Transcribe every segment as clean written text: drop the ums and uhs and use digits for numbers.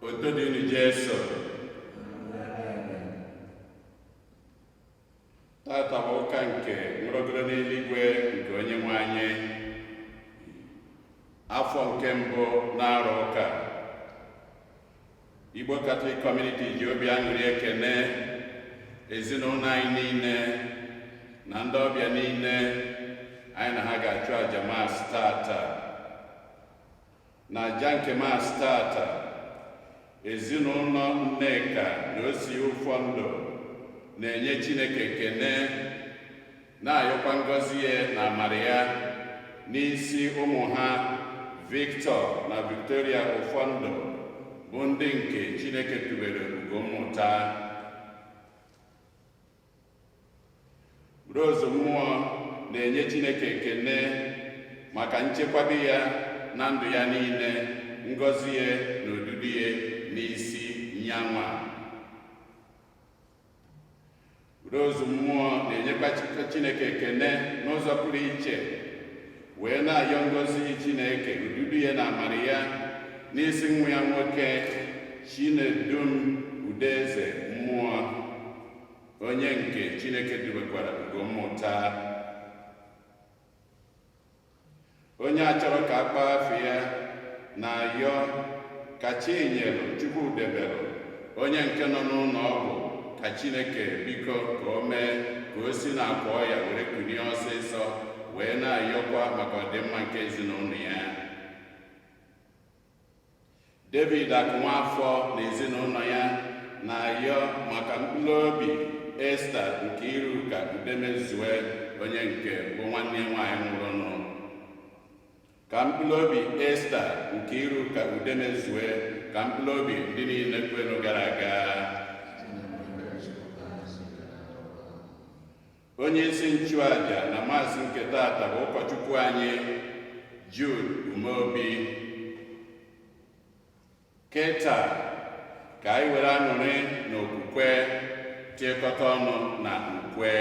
Otito dịrị Jesu. Tata bụ ụka nke nrọgoro n'eluigwe nke onye nwe anyị, afọ nke mbụ na-arọ ụka. Igbo Catholic Community ji obi aṅụrị ekene ezinụlọ anyị niile na ndị ọbịa niile anyị na ha ga-achụ aja Mass tata. Na aja nke Mass tata, ezinụlọ Nneka na Osi Ụfọndụ na-enye Chineke ekene, na-ayọkwa ngọzi ya na amara ya n'isi ụmụ ha Victor na Victoria Ụfọndụ, bụ ndị nke Chineke tubere ugo mmụta. Rose Mmụọ na-enye Chineke ekene maka nchekwabe ya na ndụ ya niile, ngọzi ya na odudu ya n'isi nyanwa. Rose Mmụọ na-enyekwa Chineke ekene n'ụzọ pụrụ iche, wee na-ayọ ngọzi Chineke, odudu ya na amara ya n'isi nwa ya nwoke Chinedum Udeze Mmụọ, onye nke Chineke dubekwara ugo mmụta. Onye a chọrọ ka a kpọọ afa ya na-ayọ ka Chinyelu Chukwudebelu, onye nke nọ n'ụlọ ọgwụ, ka Chineke biko ka o mee ka o si n'akwa ọya were kunie ọsịsọ, wee na-ayọkwa maka ọdịmma nke ezinụlọ ya. David Akụnwafọ na ezinụlọ ya na-ayọ maka mkpụrụ obi Esther Nkiruka Udemezue, onye nke bụ nwanne ya nwaanyị nwụrụnụ. Ka mkpụrụ obi Esther Nkiruka Udemezue, ka mkpụrụ obi ndị niile kwenu gara aga. Onye isi nchụaja na Mass nke tata bụ ụkọchukwu anyị Jude Umeobi. Kịta ka anyị were aṅụrị na okwukwe tiekọta ọnụ na ukwe.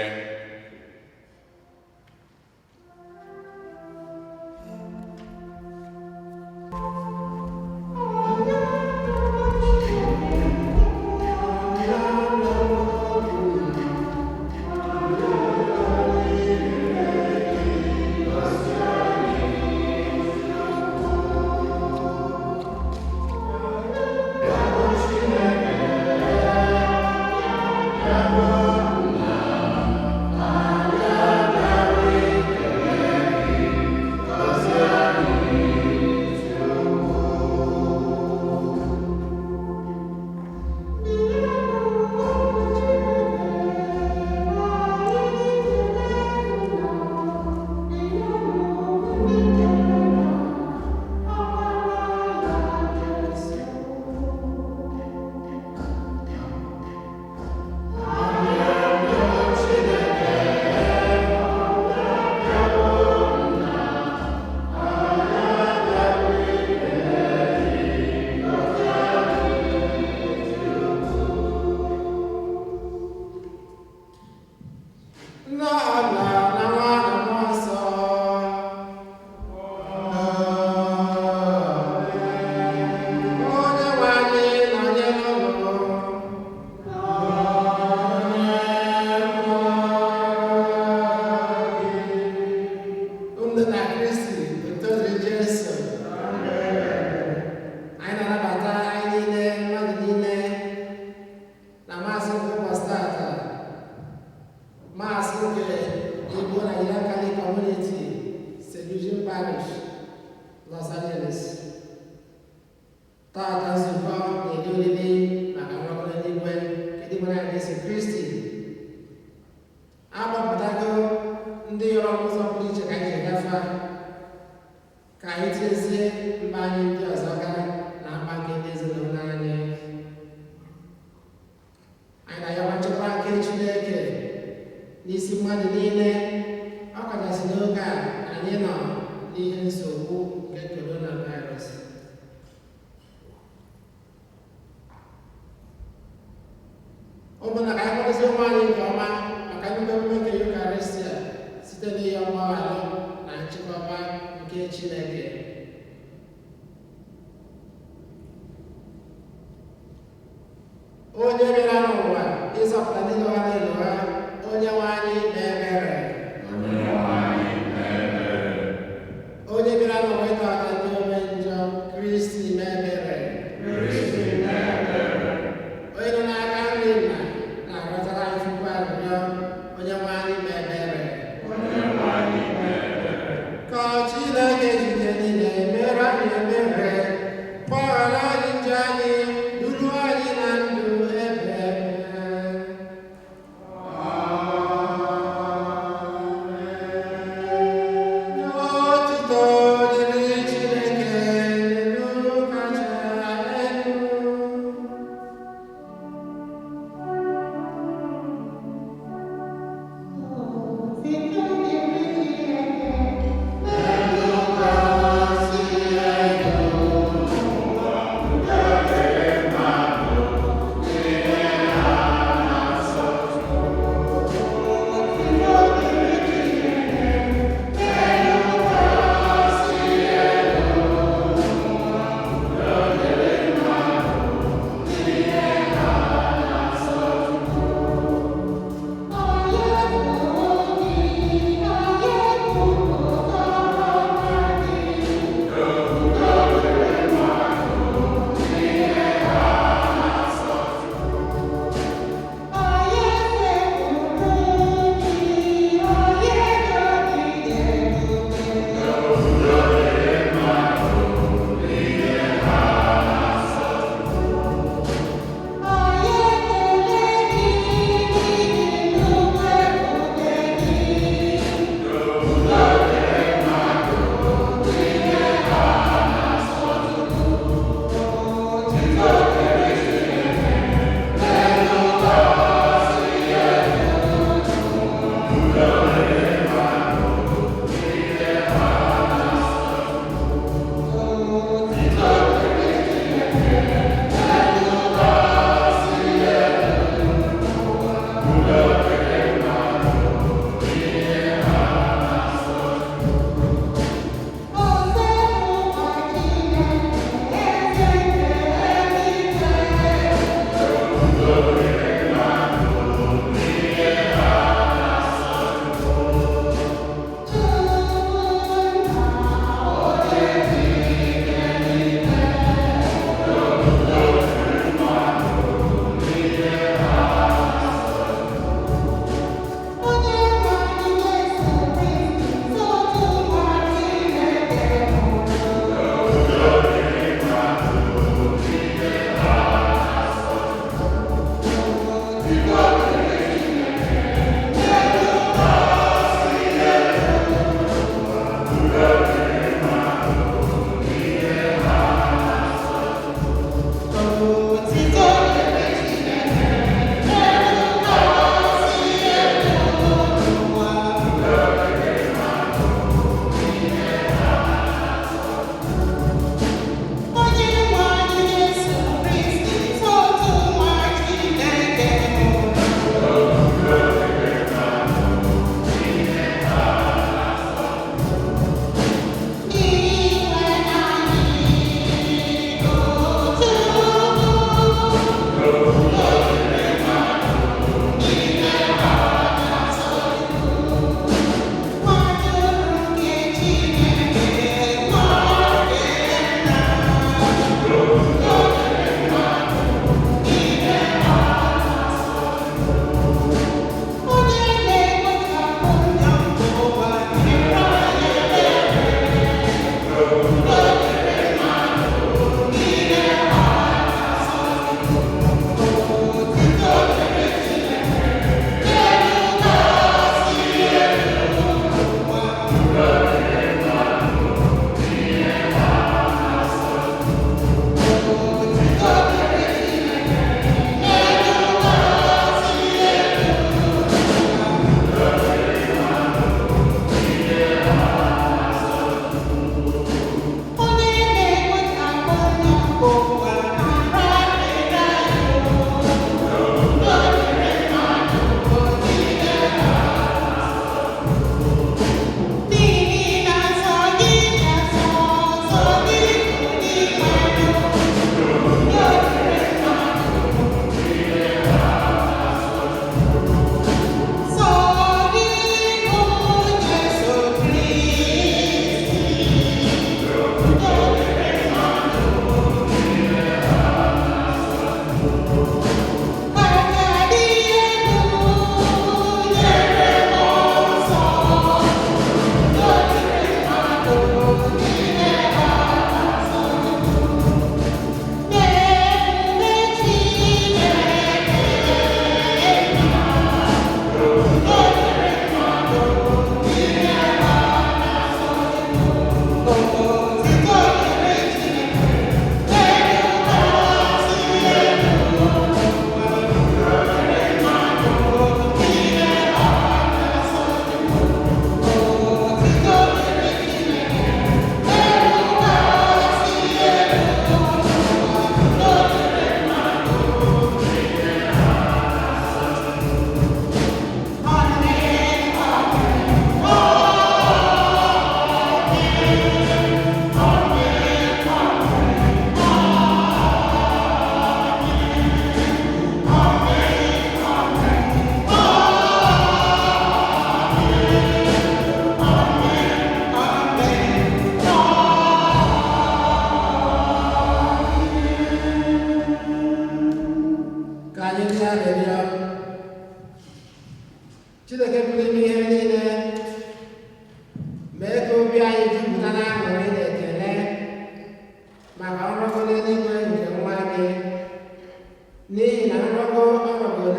Nna na na nwa na mmụọ nsọ. Onye nwe anyị nọnyere unu. Unu na Kristi, otito dịrị Jesu. Anyị na-anabata anyị niile, mmadụ niile, na Mass nke ụbọchị tata. Mass nke Igbo Nigerian Catholic Community, St. Eugene Parish, Los Angeles. Tata nzukọ na-eri oriri maka nrọgoro eluigwe nke Dinwenụ anyị Jesu Kristi. Agbapụtago ndị yọrọ n'ụzọ pụrụ iche ka anyị ji gafe, ka anyị tinyezie mkpa anyị ndị ọzọ gaa na mkpa nke ndị ezinụlọ anyị. Anyị na-ayọkwa nchekwa nke Chineke n'isi mmadụ niile, ọ kachasị n'oge a anyị nọ n'ihe nsogbu nke coronavirus. Ụmụnna, ka anyị kwadozie onwe anyị nke ọma maka nnukwu emume nke Eucharistia site n'ịyọ mgbaghara na nchekwaba nke Chineke. Onye bịara n'ụwa ịzọpụta ndị nọ n'elu ha, onye nwe anyị na-ebere. Onye bịara n'ụwa ịtọghata ndị ome njọ, Kristi na-ebere. Onye nọ n'aka nri nna na-arịọtara anyị Chukwu arịrịọ, onye nwe anyị na-ebere. Ka Chineke jide niile mere anyị ebere, gbaghara anyị njọ anyị, duru anyị na ndụ ebere. Otito dịrị Chineke n'elu kacha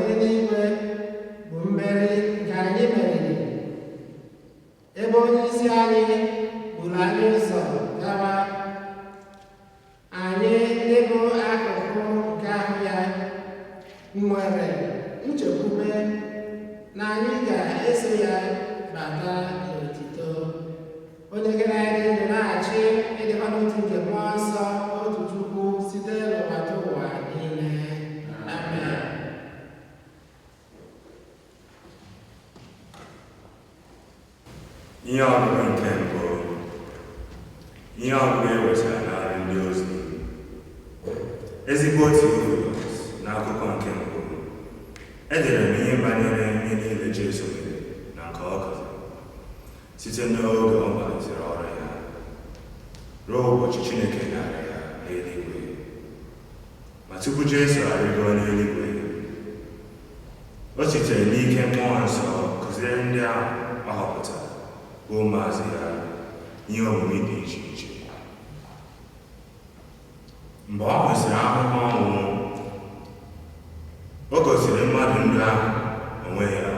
n'eluigwe bụ mmeri nke anyị meriri, ebe onye isi anyị buru anyị ụzọ gawa. Anyị ndị bụ akụkụ nke ahụ ya nwere nchekwube na anyị ga-eso ya bata n'otito. Onye gere anyị ndụ na-achị ịdịkwa n'otu nke Mmụọ Nsọ, otu Chukwu, site n'ụwa ụwa niile. Amen. Ihe ọgụgụ nke mbụ. Ihe ọgụgụ e wetara n'ọrụ ndị ozi. Ezigbo Theophilus, n'akụkọ nke mbụ, edere m ihe banyere ihe niile Jesu mere na nke ọ kụziri, site n'oge ọ malitere ọrụ ya ruo ụbọchị Chineke nara ya n'eluigwe. Ma tupu Jesu arịgo n'eluigwe, o sitere n'ike Mmụọ Nsọ kụziere ndị ahụ ọ họpụtara, bụ ụmụazụ ya, ihe omume dị iche iche. Mgbe ọ hụsịrị ahụhụ ọnwụ, o gosiri mmadụ ndị ahụ onwe ya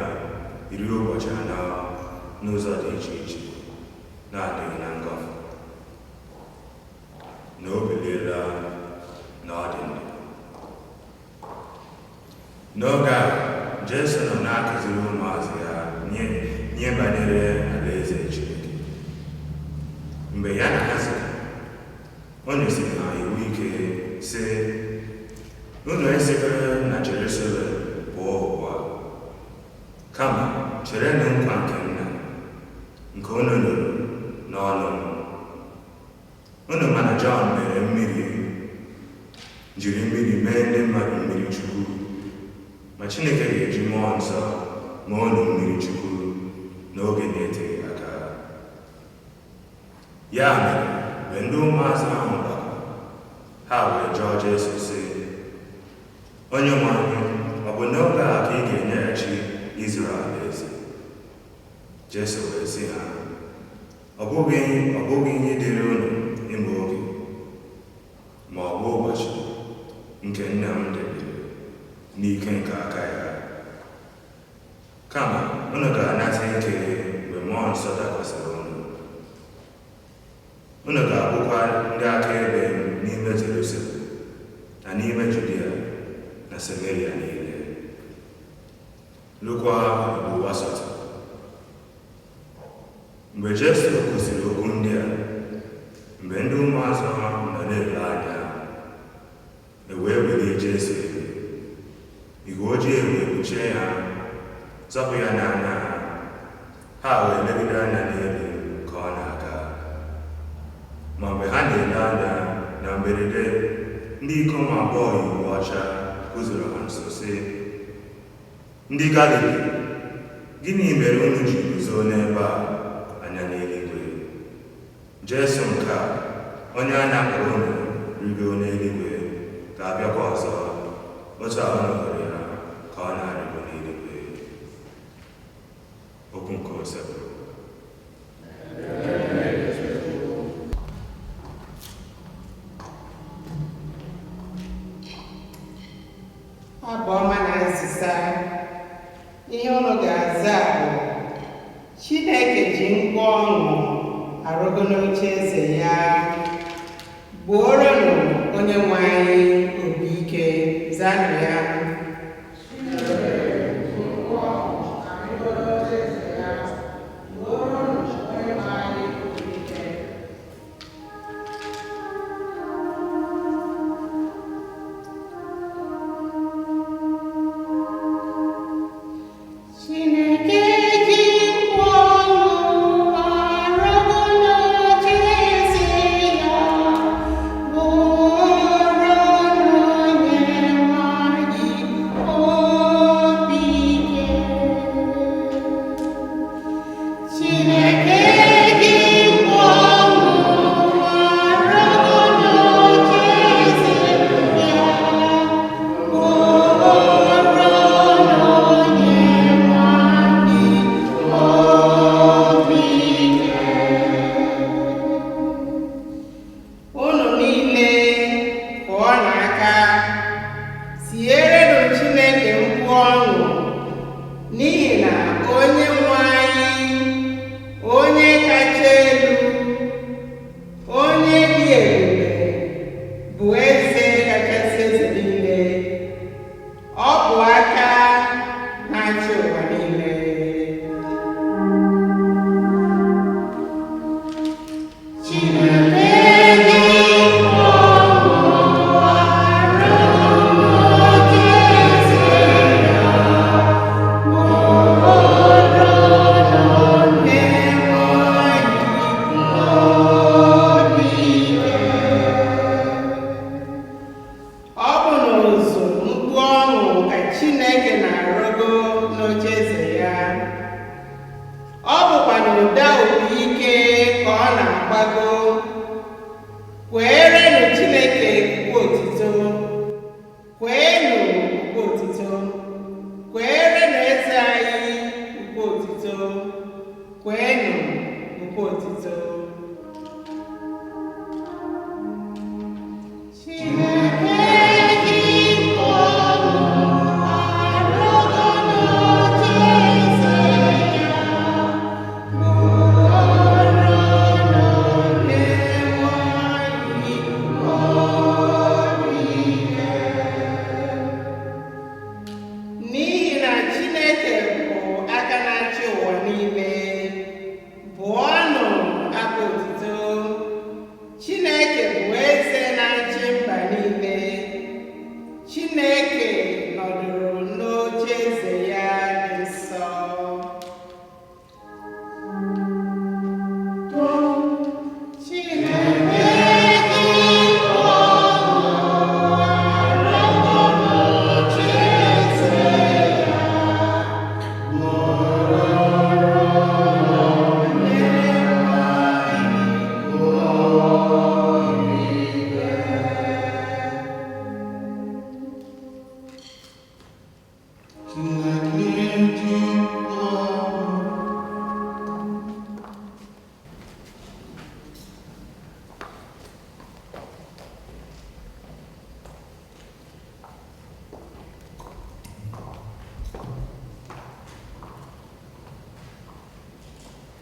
40 ụbọchị n'ụzọ dị iche iche na-adịghị na ngọfụ, na o biliela, na ọ dị ndụ. N'oge a, Jesu nọ na-akụziri ụmụazụ ya ihe banyere alaeze Chineke. Mgbe ya na ha zukọrọ, o nyesịrị ha iwu ike, sị: "Unu esitere na Jerusalem pụọ ugbu a, kama cherenụ nkwa nke Nna, nke unu nụrụ n'ọnụ m. Unu ma na Jọn mere mmiri jiri mmiri mee ndị mmadụ mmiri Chukwu, ma Chineke ga-eji Mmụọ Nsọ mee unu mmiri Chukwu n'oge na-eteghị aka." Ya mere, mgbe ndị ụmụazụ ahụ gbakọrọ, ha wee jụọ Jesu sị: "Onye nwe anyị, ọ bụ n'oge a ka ị ga-enyeghachi Izrel alaeze?" Jesu wee sị ha: Ọ bụghị ihe dịrị unu ịma oge ma ọ bụ ụbọchị nke Nna m debere n'ike nke aka ya. Kama unu ga-anata ike mgbe Mmụọ Nsọ dakwasịrị unu. Unu ga-abụkwa ndị akaebe m n'ime Jerusalem na n'ime Judia na Samaria niile, rukwa ụwa sọtụ." Mgbe Jesu kwusịrị okwu ndị a, mgbe ndị ụmụazụ ha nọ na-ele anya, e wee welie Jesu elu, igwe ojii wee kpuchie ya, zọpụ ya n'anya ha. Ha wee legide anya n'elu ka ọ na-aga. Ma mgbe ha na-ele anya, na mberede, ndị ikom abụọ yi uwe ọcha guzoro ha nso, sị: "Ndị Galili, gịnị mere unu ji guzo n'ebe a anya n'eluigwe? Jesu nke a, onye a napụrụ unu rigo n'eluigwe, ga-abịakwa ọzọ otu a unu hụrụ ya ka ọ na-arịgo n'eluigwe." Okwu nke Osebụrụ. Abụ ọma na nzisa. Ihe ụnụ ga-aza bụ: "Chineke ji ngwa ọṅụ arụgo n'oche eze ya. Gbuoronụ onye nwe anyị opi ike." Zanụ ya. Chineke ji ngwa ọṅụ arụgo n'oche eze ya. Gbuoronụ onye nwe anyị opi ike. Chineke ji ngwa ọṅụ arụgo n'oche eze ya. Gbuoronụ onye nwe anyị opi ike. Unu niile kụọ n'aka, tierenụ Chineke mkpu ọṅụ. na-agbago. Kweerenụ Chineke ukwe otuto, kweenụ ukwe otuto, kweerenụ eze anyị ukwe otuto, kweenụ ukwe otuto. Chineke dị ọnụ arụgo n'ocheeze ya, n'ihi na Chineke bụ aka na-achị ụwa niile. Bụọnụ abụ otuto. Chineke bụ eze na-achị mba niile. Chineke nọdụrụ n'ocheeze ya dị nsọ. Chineke dị ọnụ arụgo n'ocheeze ya,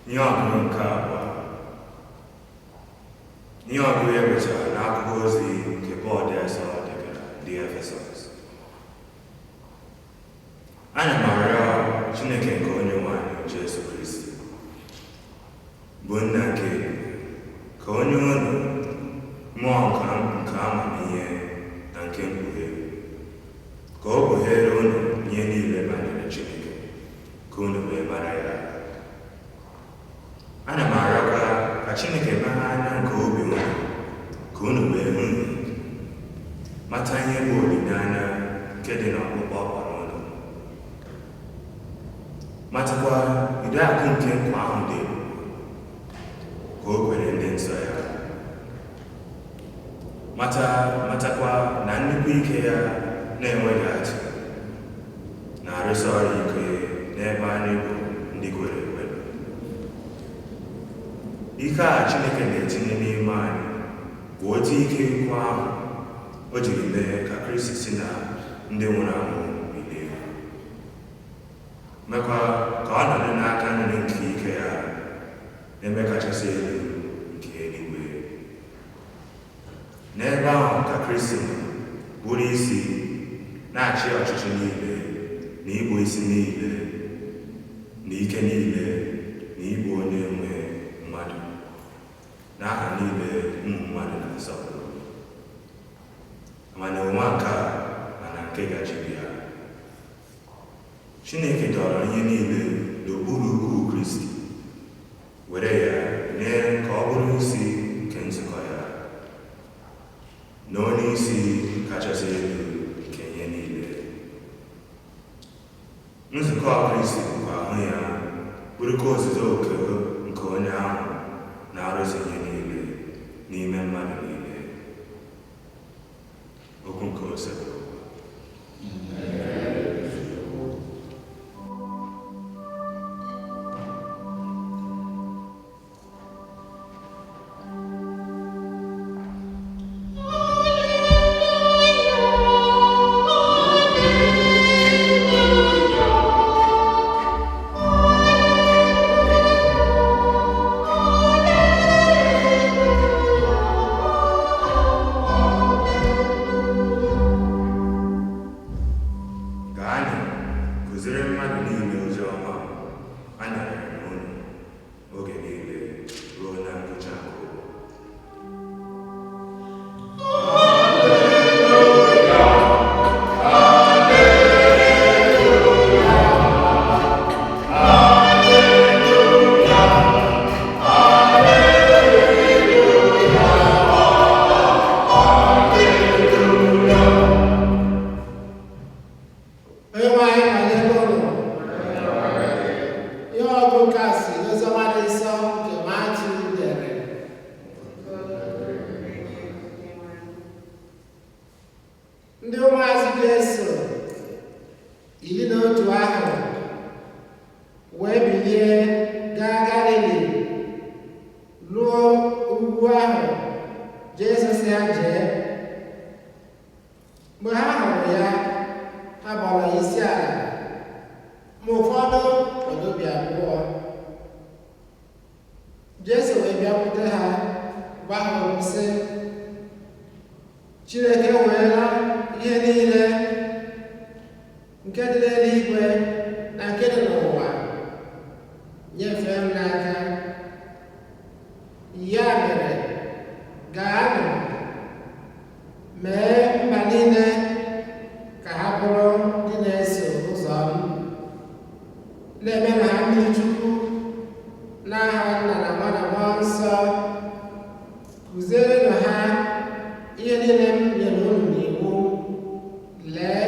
Ihe ọgụgụ nke abụọ. Ihe ọgụgụ e wetara n'akwụkwọ ozi nke Pọl dị asọ degara ndị Efesọs. Ana m arịọ Chineke nke onye nwe anyị Jesu Kristi, bụ nna nke ebube, ka onye unu mmụọ nke amamihe na nke mkpughe, ka o kpughere unu ihe niile banyere Chineke, ka unu wee mara ya. Ana m arịọkwa ka Chineke meghee anya nke obi unu, ka unu wee hụ ihe, mata ihe bụ olileanya nke dị n'ọkpụkpọ ọ kpọrọ unu, matakwa ụdị akụ nke nkwa ahụ dị ebube ka o kwere ndị nsọ ya, mata matakwa na nnukwu ike ya na-enweghị atụ na-arụsi ọrụ ike n'ebe anyị bụ ndị kwere ekwe nọ. Ike a Chineke na-etinye n'ime anyị bụ otu ike ukwu ahụ o jiri mee ka Kristi si na ndị nwụrụ anwụ bilie, mekwa ka ọ nọdụ n'aka nri nke ike ya n'ebe kachasị elu nke eluigwe. N'ebe ahụ ka Kristi nọ bụrụ isi na-achị ọchịchị niile na ịbụ isi niile na ike niile na ịbụ onye nwe mmadụ n'aha niile ụmụ mmadụ na-asọpụrụ, mana ụwa nke a mana nke gachiri ya. Chineke dọrọ ihe niile n'okpuru ukwu Kristi, were ya nye ka ọ bụrụ isi nke nzukọ ya, na onye isi kachasị elu nke ihe niile. Nzukọ Kristi bụkwa ahụ ya, bụrụkwa ozuzu oke nke onye ahụ na-arụzu ihe niile n'ime mmadụ niile. Okwu nke Osebụrụwa. Alleluia, alleluia. Ndị ụmụazụ Jesu 11 ahụ wee bilie gaa Galili, ruo ugwu ahụ Jesu sị ha jee. Mgbe ha hụrụ ya, ha gbara ya isi ala, ma ụfọdụ nwere obi abụọ. Jesu wee bịakwute ha, gwa ha okwu sị, Chineke eweela ihe niile nke dị n'eluigwe na nke dị n'ụwa nyefee m n'aka. Ya mere, gaanụ mee mba niile ka ha bụrụ ndị na-eso ụzọ m, na-eme na ha mmiri Chukwu n'aha Nna na Nwa na Mmụọ Nsọ. Kụzierenụ ha ihe niile m nyere unu n'iwu. Lee,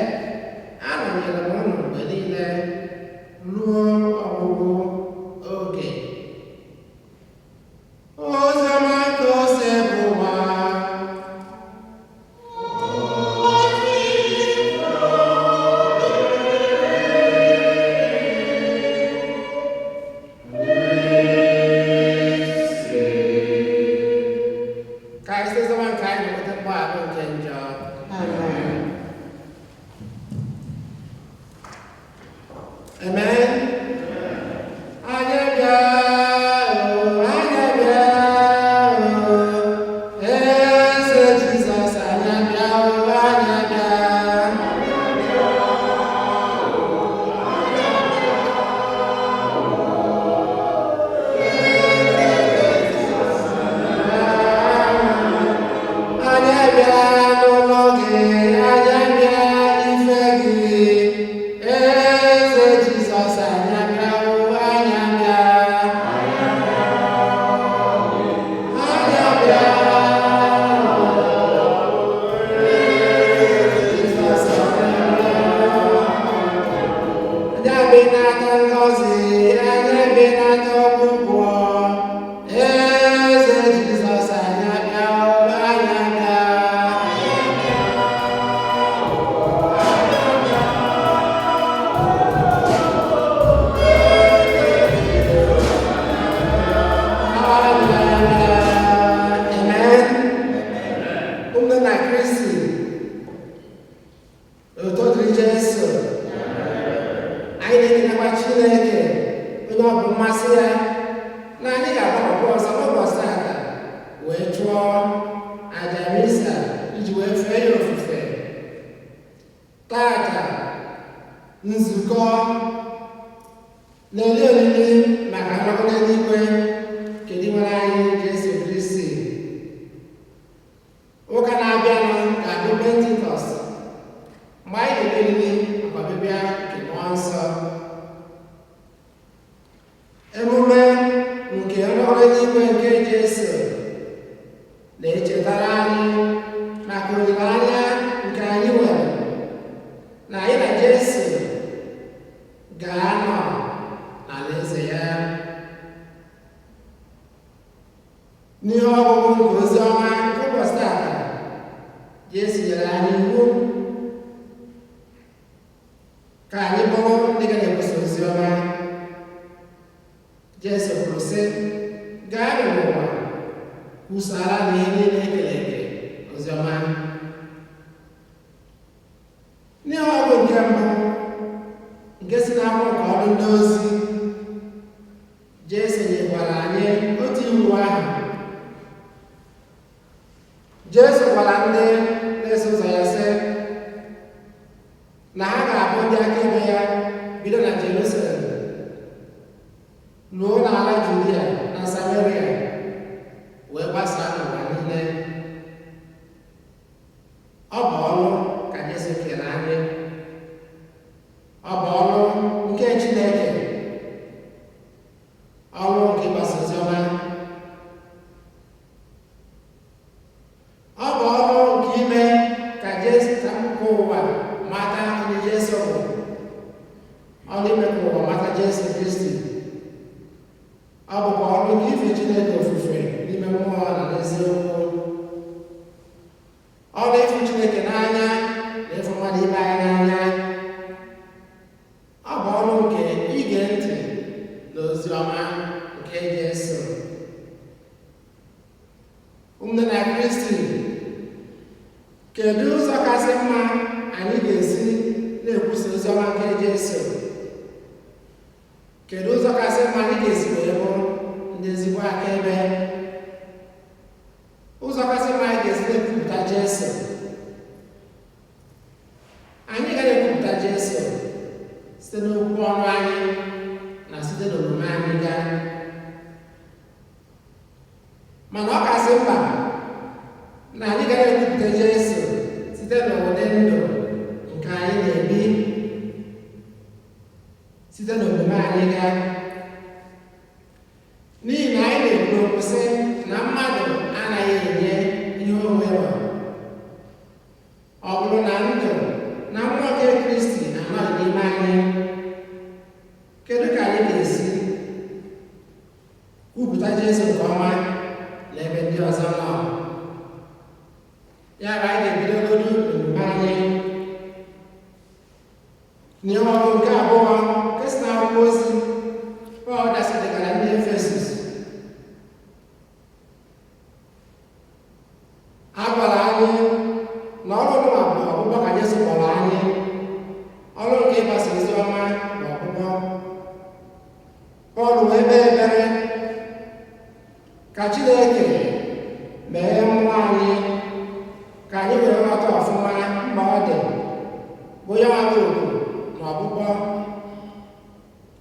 anọnyere m unu mgbe niile ruo ọgwụgwụ oge. Oziọma nke Osebụwa. Ka anyị site n'oziọma nke anyị na-enweta mgbaghara nke njọ. Amen. Amen. Anyị bịa o, anyị bịa o, Eze Jizọs, anyị bịa o, anyị bịa. Anyị bịa n'ụlọ gị, anyị bịa ife gị, Eze Jizọs, anyị bịa o, anyị bịa. Anyị bịa o, Eze Jizọs, anyị bịa. Anyị bi n'aka ngọzi, anyị bi n'aka ọgwụgwọ, Eze Jizọs, anyị bịa o, anyị bịa. Amen. Ụmụnne na Kristi, otuto dịrị Jesu. Anyị na-ekelekwa Chineke onye ọ bụ mmasị ya na anyị ga-agbakọkwa ọzọ n'ụbọchị tata wee chụọ aja misa iji wee fee ya ofufe. Tata, nzukọ na-eli olili maka nlọkọ n'eluigwe kedu nwere anyị Jesu Kristi. Ụka na-abịanụ ga-abụ Pentikọst, mgbe anyị na-eli olili maka ọbịbịa nke Mmụọ Nsọ. Emume nke nlọkọ n'eluigwe nke Jesu na-echetara anyị maka olileanya nke anyị nwere na anyị na Jesu ga-anọ n'alaeze ya. N'ihe ọgụgụ nke ozi ọma nke ụbọchị tata, Jesu nyere anyị iwu ka anyị bụrụ ndị ga na-ekwusa ozi ọma. Jesu kwuru sị, gaanụ n'ụwa kwusara na ihe niile ekere eke ozi ọma. N'ihe ọgụgụ nke mbụ nke si n'akwụkwọ nke Ọrụ Ndị Ozi, Jesu nyekwara anyị otu iwu ahụ. Jesu gwara ndị na-eso ụzọ ya sị na ha ga-abụ ndị akaebe ya bido na Jerusalem ruo n'ala Judia na Samaria wee gbasaa n'ụwa niile. Ọ bụ ọrụ ka Jesu kere anyị. Ọ bụ ọrụ nke Chineke, ọrụ nke ịgbasa ozi ọma. Ọ bụ ọrụ nke ime ka Jesu ka ụwa mata onye Jesu bụ, ọrụ ime ka ụwa mata Jesu Kristi. Ọ bụkwa ọrụ nke ife Chineke ofufe n'ime mmụọ na n'eziokwu, ọrụ ịfụ Chineke n'anya na Site n'okwu ọnụ anyị na site n'omume anyị gaa. Mana ọ kasị mkpa na anyị gara ekwupụta Jesu site n'ụdị ndụ nke anyị na-ebi, site n'omume anyị gaa, n'ihi na anyị na-ekwu okwu sị na mmadụ anaghị enye ihe o nwere. Ọ bụrụ na ndụ na mmụọ nke Kristi anọghị n'ime anyị, kedu ka anyị ga-esi kwupụta Jesu nke ọma n'ebe ndị ọzọ nọ? Ya bụ, anyị ga-ebidogodu omume anyị. N'ihe ọgụgụ nke abụọ nke si n'akwụkwọ ozi Pọl dasịdegara ndị Efesus, a gwara anyị na ọrụ nwa bụ ọkpụkpọ ka Jesu kpọrọ anyị, ọrụ nke ịgbasa ozi ọma bụ ọkpụkpọ. Pọl wee kpee ekpere ka Chineke mee mmụọ anyị ka anyị wee ghọta ọfụma mkpa ọ dị bụ onye nwa bụ oku na ọkpụkpọ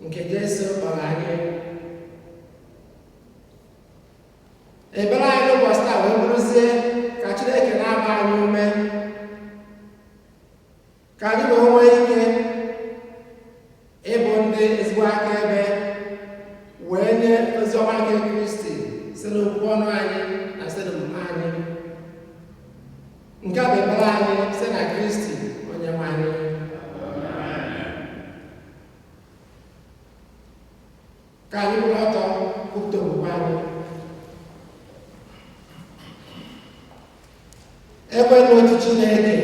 nke Jesu kpọrọ anyị. Ekpere anyị n'ụbọchị taa wee bụrụzie ka Chineke na-agba anyị ume ka anyị wee nwee ike ịbụ ndị ezigbo akaebe wee nye ozi ọma nke Kristi site n'okwu ọnụ anyị na site n'omume anyị. Nke a bụ ekpere anyị site na Kristi onye nwe anyị. Ka anyị kwụrụ ọtọ kwupụta okwukwe anyị. Ekwe n'otu Chineke,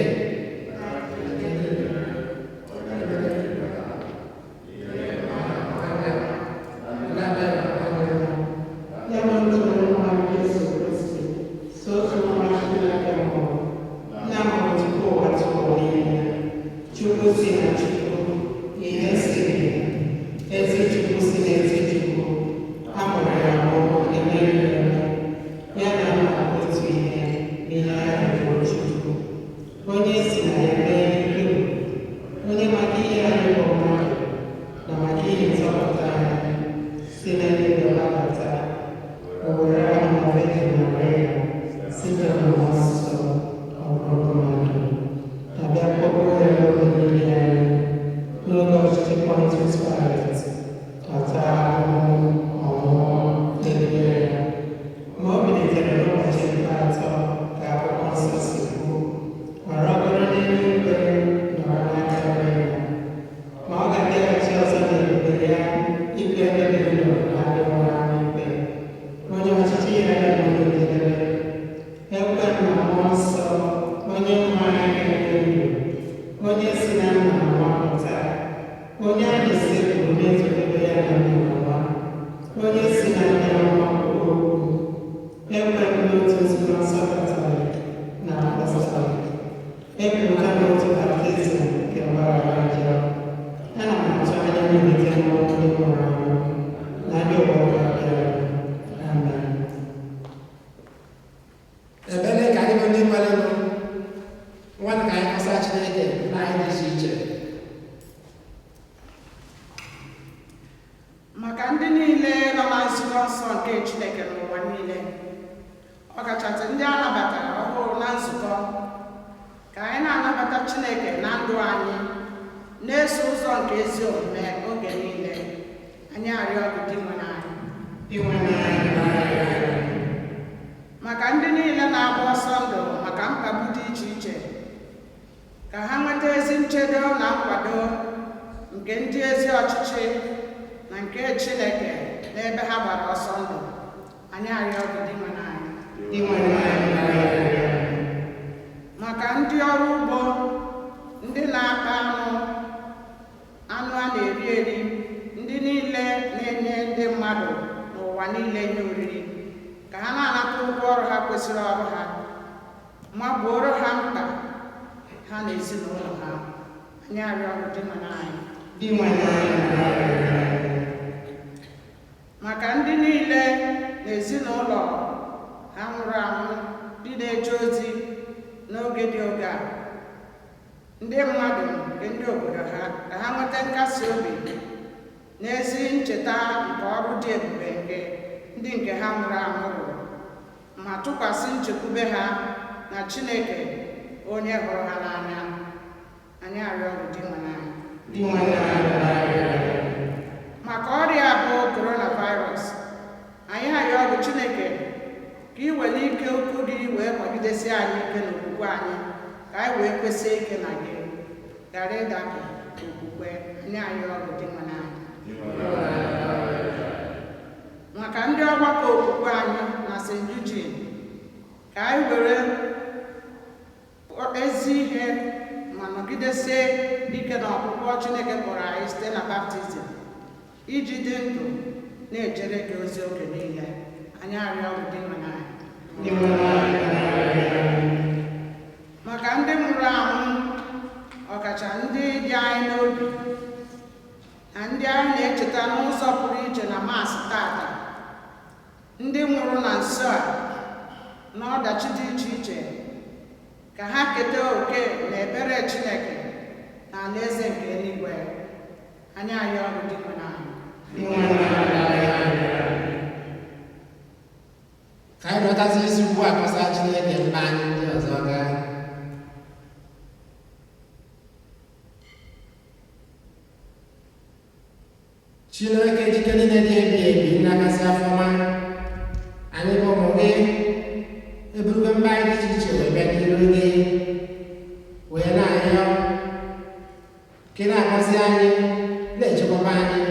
Ya na otu Onyenwe anyị Jesu Kristi, so otu nwa Chineke mụrụ, nna mụrụ tupu ụwa tụrụ niile, Chukwu si na Chukwu, ihe si n'ihe, ezi Chukwu si n'ezi Chukwu, a mụrụ ya ọhụrụ, emeghị ya eme, ya na nna bụ otu ihe, n'ihe ahụ bụ Chukwu, onye si na ya mee ihe dum, onye maka ihe anyị bụ mmadụ, na maka ihe nzọpụta anyị, si n'eluigwe gbadata, o were ahụ na Virgin Maria, site na Mmụọ Nsọ, ọ bụrụ mmadụ, abịa kpọgbuo ya n'obe niile anyị, n'oge ọchịchị Pontius Pilate, ọ taa ahụhụ, ọ nwụọ, elie ya. Ma o bilitere n'ụbọchị nke atọ ka akwụkwọ nsọ si kwuo, ma rọgoro n'eluigwe nọrọ n'aka nri ya. Ma ọ ga-abịaghachi ọzọ n'ebube ya ikpe ndị dị ndụ na ndị nwụrụ anwụ ikpe. Onye ọchịchị ya na-enweghị njedebe. Ekwe m na Mmụọ Nsọ, onye nwe anyị na-enye ndụ, onye si na nna na nwa pụta, onye a na-esekpuru na-etodebe ya na nna na nwa, onye si na nne na nwa kwuo okwu. Ekwe m n'otu nzukọ nsọ Katọlik na Apọstọlik. Ekwuruka n'otu baptizim nke mgbaghara njọ. Ana m atụ anya mbilite n'ọnwụ ndị nwụrụ anwụ na ndị ụwa ga-abịa. Amen. Ebere ka anyị bụ ndị kwerenụ nwanne ka anyị kọsa Chineke na anyị dị iche iche. Maka ndị niile nọ na nzukọ nsọ nke Chineke n'ụwa niile, ọkachasị ndị a nabatara ọhụrụ na nzukọ, ka anyị na-anabata Chineke na ndụ anyị, na-eso ụzọ nke ezi omume oge niile. Anyị arịọ gị, Dinwenụ anyị. Dinwenụ anyị, nara anyị. Maka ndị niile na-agba ọsọ ndụ maka mkpagbu dị iche iche, ka ha nweta ezi nchedo na nkwado nke ndị ezi ọchịchị na nke Chineke n'ebe ha gbara ọsọ ndụ. Anyị arịọ gị, Dinwenụ anyị. Dinwenụ anyị, nara anyị. Maka ndị ọrụ ugbo, ndị na-akpa anụ, anụ a na-eri eri, ndị niile na-enye ndị mmadụ n'ụwa niile ihe oriri, ka ha na-anata ụgwọ ọrụ ha kwesịrị ọrụ ha, ma gbuoro ha mkpa ha na ezinụlọ ha. Anyị arịọ gị, Dinwenụ anyị. Dinwenụ anyị, nara anyị. Maka ndị niile na ezinụlọ ha nwụrụ anwụ, ndị na-eje ozi n'oge dị oge a, Ndị mmadụ nke ndị obodo ha ka ha nweta nkasi obi n'ezi ncheta nke ọrụ dị ebube nke ndị nke ha nwụrụ anwụ rụrụ, ma tụkwasị nchekwube ha na Chineke onye hụrụ ha n'anya. Anyị arịọ gị, Dinwenụ anyị. Maka ọrịa bụ coronavirus, anyị arịọ gị, Chineke, ka ị were ike ukwu gị wee kwagidesie anyị ike n'okwukwe anyị, ka anyị wee kwesie ike na gị, ghara ịdapụ n'okwukwe. Anyị arịọ gị, Dinwenụ anyị. Maka ndị ọgbakọ okwukwe anyị na St. Eugene, ka anyị were ezi ihe ma nọgidesie ike na ọkpụkpọ Chineke kpọrọ anyị site na baptizim iji dị ndụ na-ejere gị ozi oge niile. Anyị arịọ gị, Dinwenụ anyị. Maka ndị nwụrụ anwụ, ọkacha ndị dị anyị n'obi na ndị anyị na-echeta n'ụzọ pụrụ iche na Maasị tata, ndị nwụrụ na nso a n'ọdachi dị iche iche, ka ha keta oke na ebere Chineke na alaeze nke eluigwe. Anyị arịọ gị, Dinwenụ anyị. Ka anyị rịọtazi isi ugbu a kọsa Chineke mba anyị ndị ọzọ gaa. Chineke jike niile dị ebi ebi, nnakasị afọma, anyị bụ ụmụ gị eburugo mba anyị dị iche iche wee bịa n'iru gị, wee na-arịọ ka ị na-agọzi anyị, na-echekwaba anyị,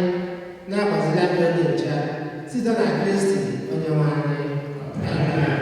na-agbaziri anyị oge nche, site na Kristi onye nwe anyị. Amen.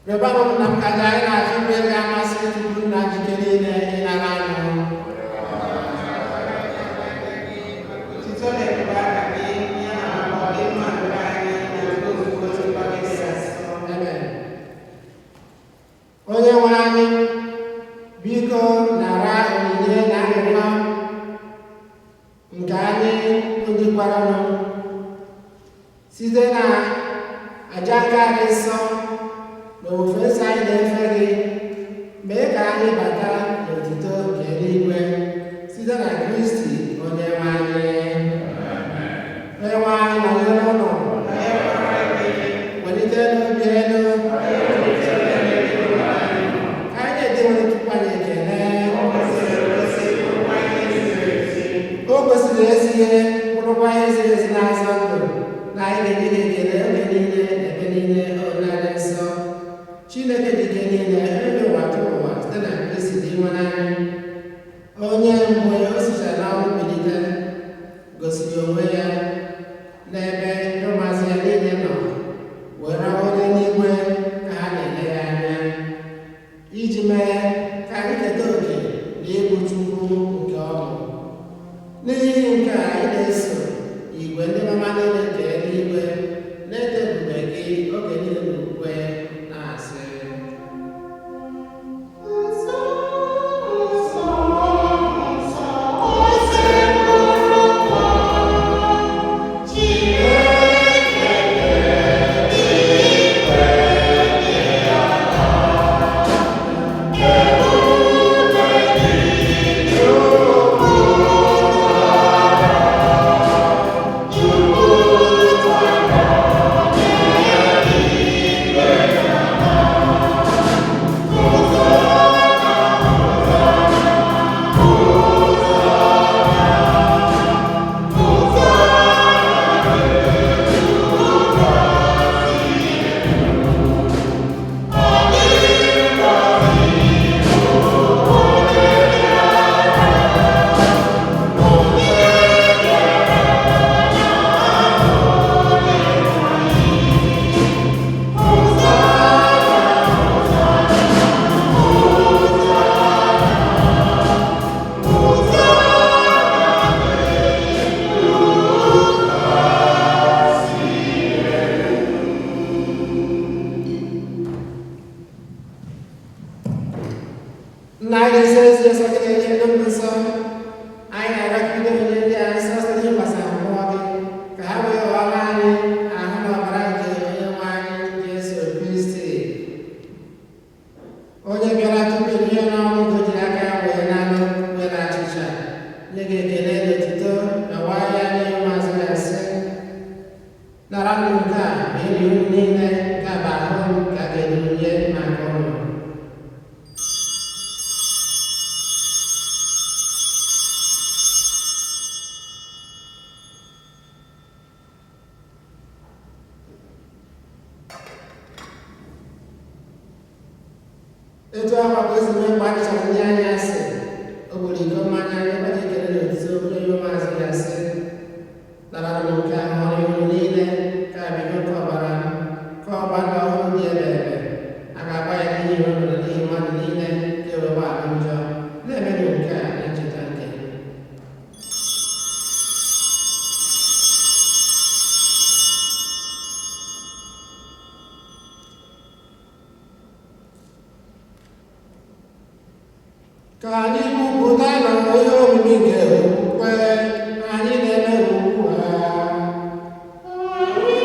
Rịọbanụ m na m ka anyị na-achọ mgbe ga-amasị Chukwu nna jike niile ịnara anyị. Otuto na ebube aha gị, ya na maka ọdịmma nke anyị na nke ozuzo nzukọ gị dị asọ. Amen. Onye nwe anyị, biko nara onyinye na arịrịọ nke anyị ndị kwerenụ site na aja nke a dị nsọ na ofufe nsọ anyị na-efe gị, mee ka anyị bata n'otuto nke eluigwe site na Kristi onye nwe anyị. Onye nwe anyị nọnyere ụnụ. Welite n'obi elu. Ka anyị na-ede nwere Chukwu anyị ekele. O kwesịrị ezi ihe, bụrụkwa ihe ziri ezi na-azọ ndụ, na anyị ga-enye gị ekele oge niile na ebe niile, onye dị nsọ, Chineke. Chineke dị ike niile, onye ụwa tụrụ ụwa site na Kristi dị nwe anyị, onye mgbe o sichara n'ọnwụ bilite gosiri onwe ya n'ebe ndị ụmụazị ya niile nọ, were onye n'igwe ka ha na-ele ya anya, iji mee ka anyị keta òkè n'ịbụ Chukwu nke ọ bụ. N'ihi nke a, anyị na-eso igwe ndị mama niile nke eluigwe na-eto ebube gị oge niile n'ukwe na-asị: Nsọ, nsọ, nsọ, Osebụrụwa, Chineke eluigwe dị ala, ebube gị jupụtara, jupụtara n'eluigwe na ala. Nna anyị na-ezi ezi nsọ gị na-enye ndị nsọ, anyị na-arịọ ka ido onye ndị a nsọ site n'ihe gbasara mmụọ gị, ka ha wee ghọọrọ anyị ahụ na ọbara nke onye nwe anyị Jesu Kristi, onye bịara tupu ebihe n'ọnwụ nke o jiri aka ya wee n'anụ were achịcha nye gị ekele na otuto na waa ya nye ụmụazụ ya, sị: "Nara ndụ nke a ma eli unu niile, nke a bụ ahụ m ka a ga-enye maka unu." Etu ahụ ka o si mee mgbe a chọrọ ndị anya asị, o gburu iko mmanya, ebe dị ekele na otuto obere ihe ụmụazụ ya, sị: "Nara m nke ahụ ọrụ unu niile, ka a bido nke ọbara m, ka ọgba ndụ ọhụrụ dị ebe ebe a ga-agba ya n'ihi unu na n'ihi mmadụ niile, ka e wee gbaghara njọ. Na-emenụ nke a na ncheta nke m." Ka anyị kwupụta na ihe omimi nke okwukwe anyị na-eme ugbu a. Anyị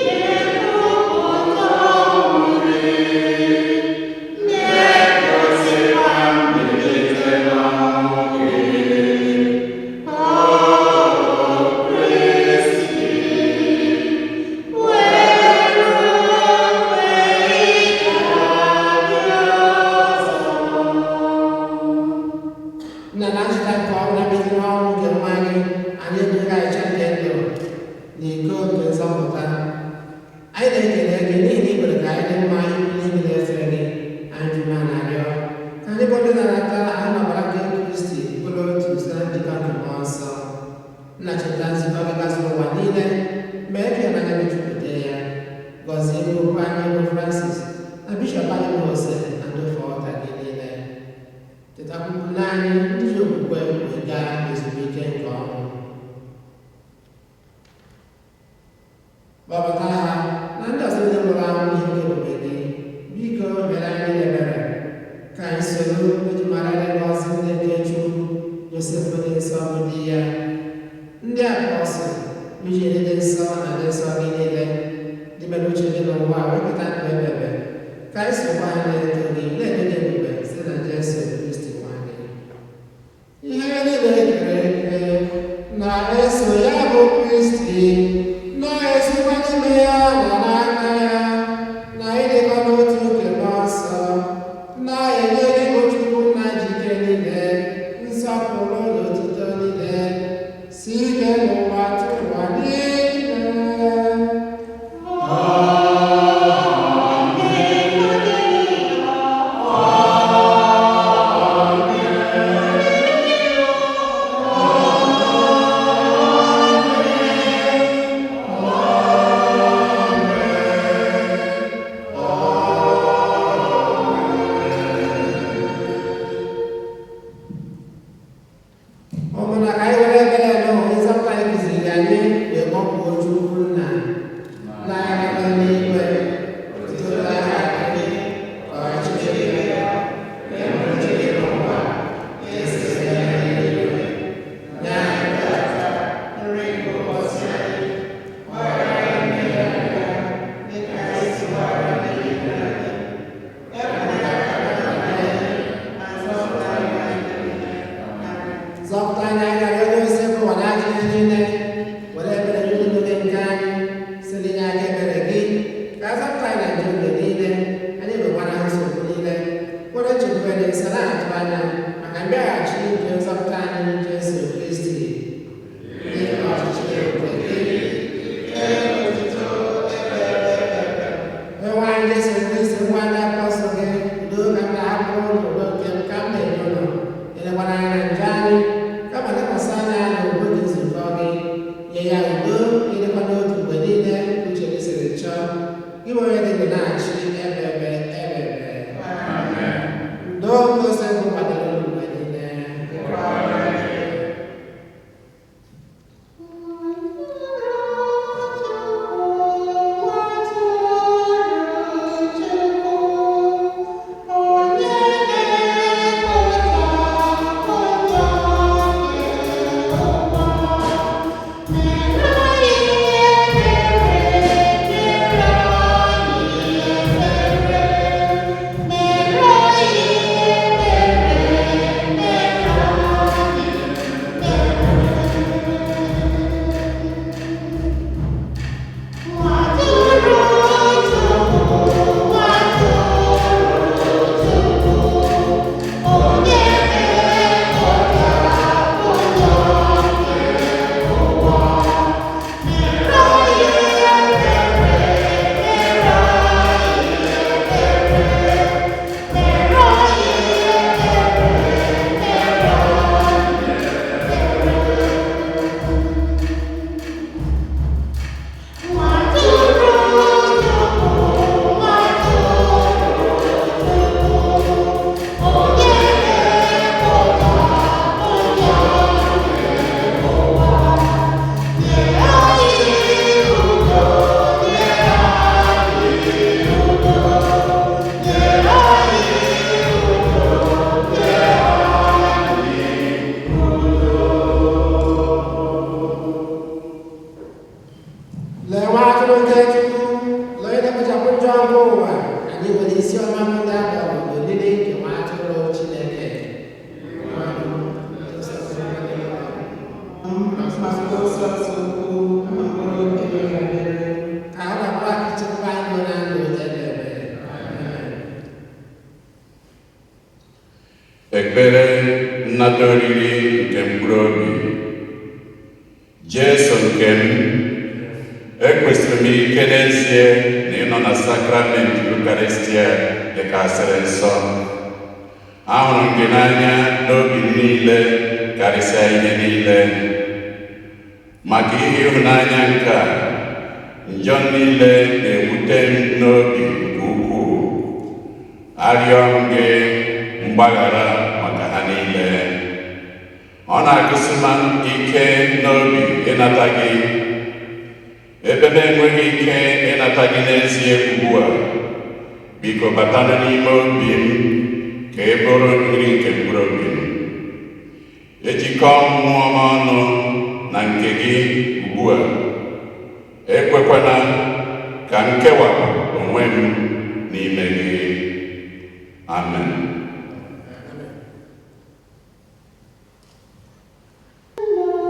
na-ekwupụta ọnwụ gị, na-egosikwa mbilite n'ọnwụ gị. O Kristi, wee ruo mgbe ị ga-abịa ọzọ. Nna, na ncheta nke ọnwụ na mbilite n'ọnwụ nke nwa gị, anyị ebughị achịcha nke ndụ na iko nke nzọpụta. Anyị na-ekele gị n'ihi na ị kwere ka anyị dị mma ikwu n'ihi na-efe gị. Anyị ji ma na-arịọ ka anyị bụ ndị na-anata ahụ na ọbara nke Kristi bụrụ otu site na njikọ nke Mmụọ Nsọ. Nna, cheta nzukọ gị gazuru ụwa niile, mee ka ịhụnanya gị jupụta ya. Gọzie okwu anyị bụ Francis na bishọp anyị bụ Jose na ndị ofe ọta gị niile. Chetakwa ụmụnne anyị ndị ji okwukwe wee gaa ezumike nke ọnwụ. Kpọbata ha na ndị ọzọ ndị nwụrụ anwụ n'ihe nke ebube gị. Biko mere anyị ebere, ka anyị soro eji mara dị ngọzi ndị nke Chukwu, Josef dị nsọ bụ di ya, ndị apọstụl, iji dị nsọ na ndị nsọ gị niile dị mere uche gị n'ụwa wepụta ndụ ebebe, ka anyị sokwa ha na-eto gị na-enye gị ebube site na Jesu Kristi nwa gị. Ihe niile kere eke na-eso ya bụ Kristi, na-esikwa n'ime ya na n'aka ya na ịdịkọ n'otu nke Mmụọ Nsọ, na-enye gị bụ Chukwu Nna jike niile nsọpụrụ na otuto niile si ike n'ụwa tụwa niile. Amen. okwukwe dị nsọ na-atụ anya maka mbịaghachi nke nzọpụta anyị Jesu Kristi. N'ihi ọchịchị nke gị. Onyenwe anyị Jesu Kristi, ngwa ndị apọstụl gị, udo ka m na-ahapụrụ unu, udo nke m ka m na-enye unu. Elekwala anya na njọ anyị, kama lekwasị anya n'obodo nzukọ gị. Nye ya udo, ịdịkwa n'otu mgbe niile uche gị siri chọọ. Gị bụ onye dị ndụ na-achị ebe ebe ebe ebe. Amen. Udo nke Osebụ kwadoro unu mgbe niile. Lee nwa atụrụ nke Chukwu, lee onye na-ekpochapụ njọ nke ụwa. Anyị nwere isi ọma bụ ndị a kpọrọ n'olili nke nwa atụrụ Chineke. Ka ọ na-abụrụ aka ichekwaba anyị nọ na ndụ ebe ebe. Amen. Ekpere nnata oriri nke mkpụrụ obi. Jesu nke m, ekwesịrị m ike n'ezie na ịnọ na sakramenti Eucharistia dịkasịrị nsọ. Ahụrụ m gị n'anya n'obi m niile karịsịa ihe niile. Maka ihe ịhụnanya nke a, njọ niile na-ewute m n'obi nke ukwuu. Arịọ m gị mgbaghara maka ha niile. Ọ na-agụsị m ike n'obi ịnata gị, ebe m enweghị ike ịnata gị n'ezie ugbu a. Biko batana n'ime obi m ka ị bụrụ nri nke mkpụrụ obi m. Ejikọọ mmụọ m ọnụ na nke gị ugbu a. Ekwekwana ka m kewapụ onwe m n'ime gị. Amen. Thank you.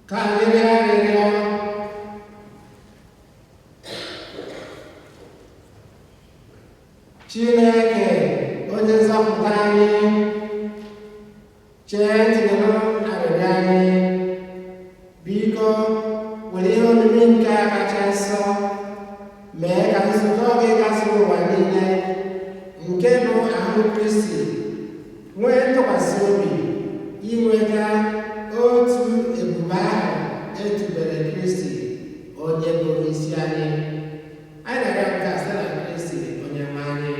Ka anyị rịọ arịrịọ. Chineke onye nzọpụta anyị, chee ntị nụrụ arịrịọ anyị. Biko were ihe omimi nke a kacha nsọ mee ka nzukọ gị gazuru ụwa niile, nke bụ ahụ Kristi, nwee ntụkwasị obi inweta otu ebube ahụ etubere Kristi onye bụ isi anyị. Anyị na-arịọ nke a site na Kristi onye nwe anyị.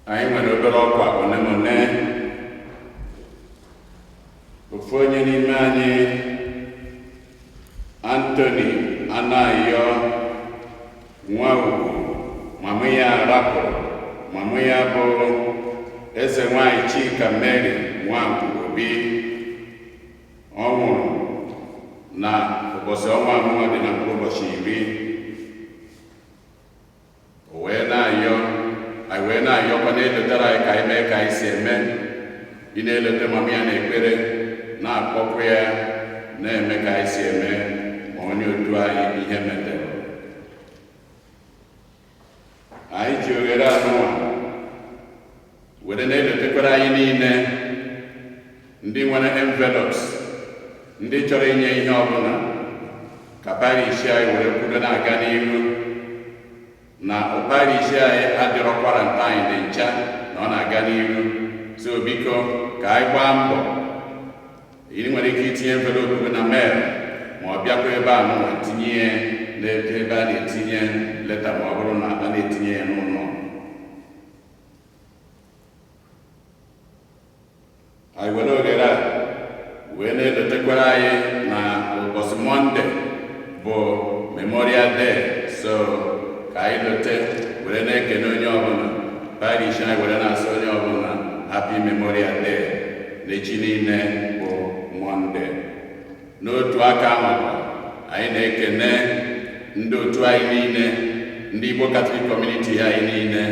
Anyị nwere obere ọkwa one ma one. Ofu onye n'ime anyị, Anthony Anayo nwa ugwu, mama ya rapụrụ. Mama ya bụ Eze nwanyị Chika Mary Nwankwo Obi. Ọ nwụrụ na ụbọchị ọnwa anọ dị na mkpụrụ ụbọchị 10. O wee na-ayọ anyị, wee na-ayọkwa, na-elotara anyị ka anyị mee ka anyị si eme, ị na-elote mama ya n'ekpere, na-akpọkwa ya, na-eme ka anyị si eme ma onye otu anyị ihe metere. Anyị ji oghere anụnwa were na-elotekwara anyị niile ndị nwere envelopes, ndị chọrọ inye ihe ọbụla, ka parish anyị were kwudo na-aga n'ihu, na parish anyị adịrọ quarantine dị ncha, na ọ na-aga n'ihu. So biko, ka anyị gbaa mbọ. Ị nwere ike itinye envelope gị na mail, ma ọ bịakwa ebe a nụnwa, tinye ya n'ebe a na-etinye leta, ma ọ bụrụ na a na-etinye ya n'ụlọ anyị. Were oghere a wee na-elotekwara anyị na ụbọchị Monday bụ Memorial Day, so ka anyị lote were na-ekene onye ọbụla. Parish anyị were na-asị onye ọbụla Happy Memorial Day n'echi niile bụ Monday. N'otu aka ahụkwa, anyị na-ekene ndị otu anyị niile, ndị Igbo Catholic Community anyị niile,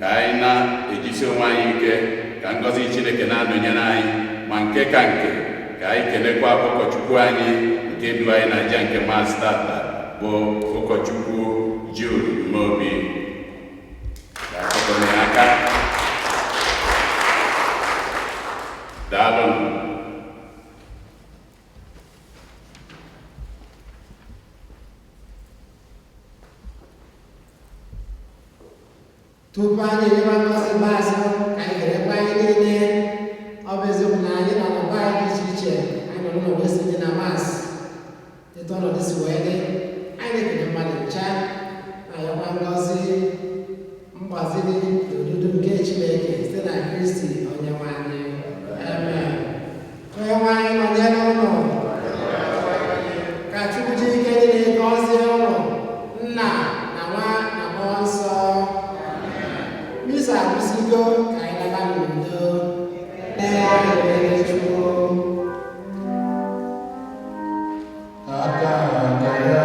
ka anyị na-ejisi onwe anyị ike, ka ngọzi Chineke na-anọnyere anyị. Ma nke ka nke, ka anyị kenekwa ụkọchukwu anyị nke du anyị na aja nke Mass tata, bụ Ụkọchukwu Jude Umeobi. Ka akụkọ ya aka. Daalụnụ. Tupu anyị enyeba ngọzi ikpeazụ, ka anyị kelekwa anyị niile. Ọ bụ eziokwu na anyị nọ n'ụba anyị dị iche iche, anyị nọ n'ụlọ wee sonye na Mass etu ọnọdụ si wee dị. Anyị na-ekele mmadụ ncha, na-ayọkwa ngọzi, mgbaziri na odudu nke Chineke site na Kristi onye nwe anyị. Amen. Onye nwe anyị nọnyere ụnụ. Ka Chukwu ji ike niile gọzie ụnụ, Nna na Nwa na Mmụọ Nsọ. Misa akwụsịgo, ka anyị laba n'udo. Ee, anyị ekele Chukwu. Aka aka ya,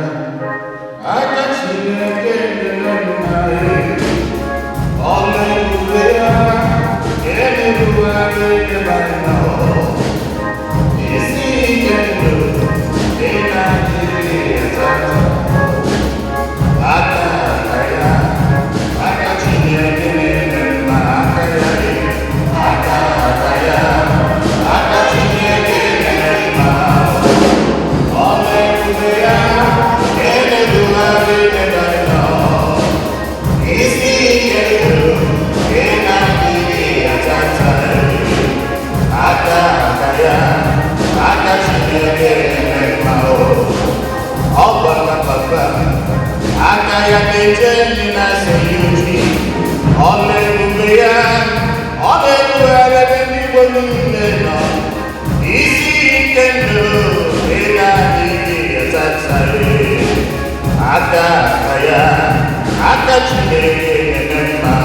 aka Chineke mere mma ya, ọlụ ebube ya, emerụgharị ebe anyị nọ. Isi ike ndụ dị na-adịghị atata. Aka aka ya, aka Chineke na-eme mma, aka ya dị. Aka aka ya, aka Chineke na-eme mma. Ọlụ ebube ya, emerụgharị ebe anyị nọ. Isi ike ndụ dị na-adịghị atata. Aka aka ya, aka Chineke na-eme mma o. Ọ gwara papa, aka ya na-eche ndị na-asọ ya oji. Ọlụ ebube ya, ọ na-ebugharị ebe ndị Igbo niile nọ. Isi ike ndụ dị na-adịghị atata. Aka aka ya, aka Chineke na-eme mma.